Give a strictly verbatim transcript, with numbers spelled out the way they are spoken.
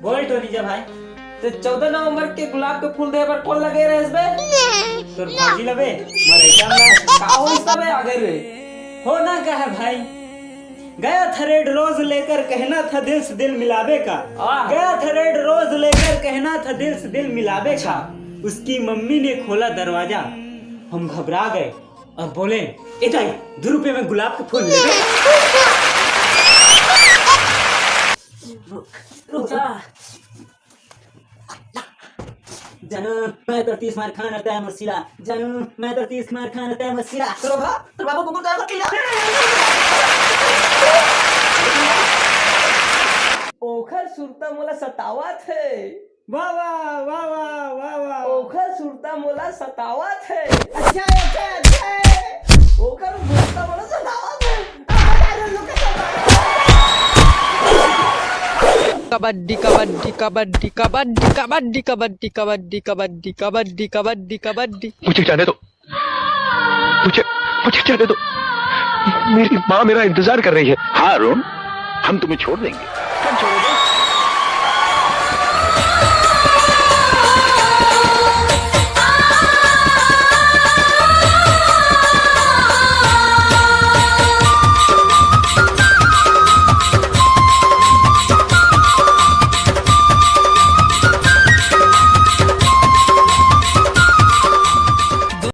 बोल टोनी जा भाई, ते चौदह नवंबर के गुलाब के फूल दे बर कोन लगे रहिस बे? तोर भाजी लबे, मोर आइटम ला। का होइस बे आगे रे? होना का है भाई, गया था रेड रोज लेकर, कहना था दिल से दिल मिलावे का। आह। गया था रेड रोज लेकर, कहना था दिल से दिल मिलावे का। अच्छा। उसकी मम्मी ने खोला दरवाजा, हम घबरा गए और बोले, ए दाई, दो रुपए में गुलाब के फूल ले। रुक, रुक जा। जानू, मैं तो तीस मार खान रहता है मसीला। जानू, मैं तो तीस मार खान रहता है मसीला। चलो भा, तो बाबू कुकुर तैयार कर लिया। ओखर सुरता मोला सतावत है। वाह, वाह, वाह, वाह, वाह, वाह। ओखर सुरता मोला सतावत है। अच्छा है, अच्छा है, अच्छा है। ओखर सुरता मोला सतावत है। कबड्डी, कबड्डी, कबड्डी, कबड्डी, कबड्डी, कबड्डी, कबड्डी, कबड्डी, कबड्डी, कबड्डी, कबड्डी। मुझे जाने दो, मुझे, मुझे जाने दो। मेरी माँ मेरा इंतजार कर रही है। हाँ अरुण, हम तुम्हें छोड़ देंगे।